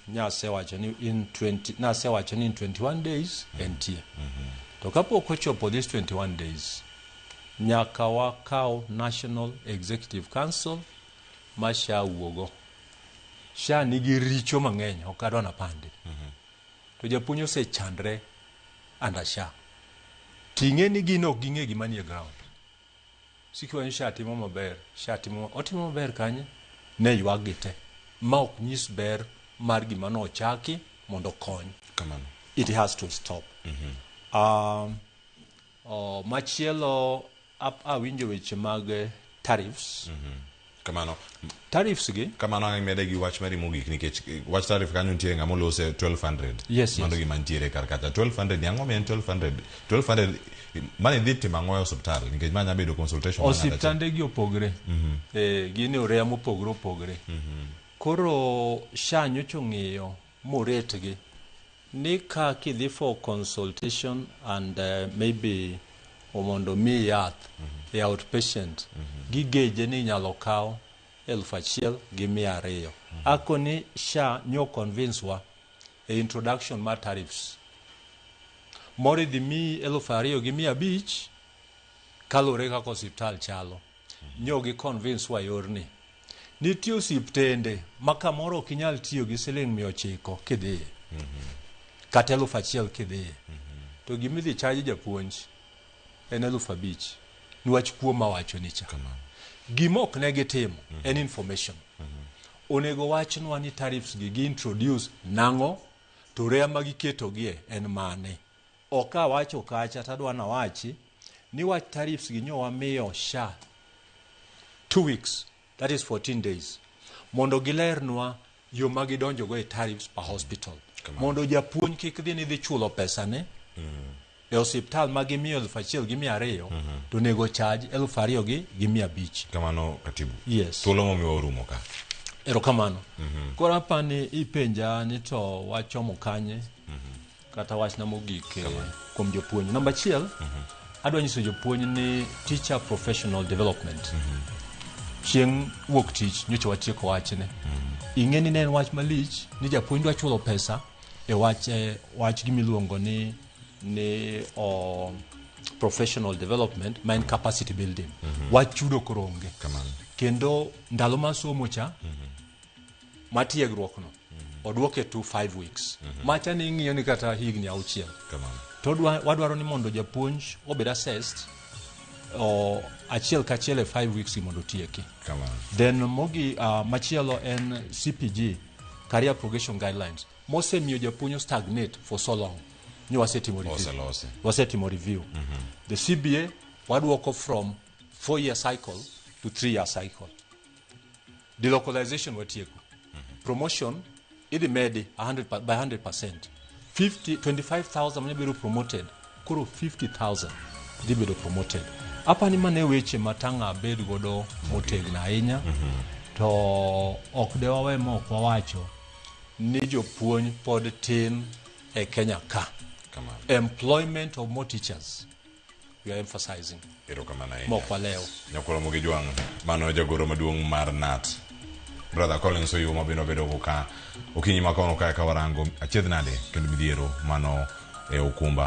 Nyasewacho ni in 20 nasewacho ni in 21 days entie. To kapok ochopo this 21 days, nyaka wakaw National Executive Council ma SHA wuogo. SHA nigi richo mang'eny, ok adwa napandi. To japuonj osechandre under SHA. Ting'e ni gin ok ging'e gima nie ground. Siki ni SHA timo maber, SHA timo, otimo maber kanye? Ne ywak gi te. Ma ok nyis ber mar gima nochaki mondo okony. Kamano. It has to stop. Machielo awinjo weche mag tariffs. Kamano. Tariffs gi Kamano ang' imede gi wach mari mogik nikech wach tariff kanyo nitie ng'ama olose 1200. Yes. Mano gima nitiere kar kacha. 1200 ni ang'o mi en 1200? 1200 mane idhi timo ang'o e osiptal nikech ma nya bedo consultation mar ng'ato achiel. Osiptande gi opogre. Gin e oreya mopogre opogre. Koro SHA nyocha ong'iyo moretgi ni ka kidhi for consultation and maybe mondo omiyi yath e outpatient, gigeje ni inyalo kaw 1200. Akoni SHA nyo convince wa e introduction mar tariffs. Moro idhi miyi 2500 kaluwore kaka osiptal chalo. Nyo gi convince wa yorni. Nitie osiptende ma kamoro ok inyal tiyo gi siling 900 kidhiye. Kata 1000 kidhiye. To gimidhi charge japuonj en 5000 niwach kuo mawacho ni cha. Gima ok ne gitimo en information. Onego wachnwa ni tariffs gi gi introduce nang'o to rea ma giketogie en mane. Ok awacho kacha tadwa nawachi ni wach tariffs gi nyo wamiyo SHA 2 weeks, that is 14 days, mondo gilernwa yo ma gidonjogo e tariffs per hospital. Mondo japuonj kik dhi ni dhi chulo pesane e osiptal ma gimiyo 1200 to onego charge 2500. Kamano katibu. Yes. Thuolo momiwa orumo ka. Erokamano. Koro apani ipenja ni to wachomo kanye kata wachna mogik kuom jopuonj. Namba achiel, adwa nyiso jopuonj ni teacher professional development. Chieng' wuok tich nyocha watieko wachne. Ing'e ni ne en wach malich ni japuonj dwa chulo pesa e wach gimiluongo ni o professional development ma en capacity building. Wach chudo koro onge. Kamano. Kendo ndalo mar somo cha matiegruok no oduoke to 5 weeks. Macha ni ing'iyo ni kata higni 6. Kamano. To wadwaro ni mondo japuonj obed assessed o achiel kachiel e 5 weeks gi mondo otieki. Kamano. Then mogi machielo en CPG, Career Progression Guidelines, mosemiyo japuonj stagnate for so long. Ni wasetimo review. Oselosi. Wasetimo review. The CBA waduoko from 4 year cycle to 3 year cycle. Delocalization watieko. Promotion idhi medi 100 by 100%. 50 25,000 mane bedo promoted, koro 50,000 dhi bedo promoted. Apani mane weche matang' abed godo motegno ahinya. To ok de wawe ma ok wawacho ni jopuonj pod tin e Kenya ka. Kamano. Employment of more teachers we are emphasizing. Erokamano ahinya. Mok walew. Nyakwar Ramogi Jwang', mano jagoro maduong' mar KNUT. Brother Collins Oyuo ma bende wabedo go ka okinyi ma kono kae ka warango achiedh nade kendo midhiero mano e okumba.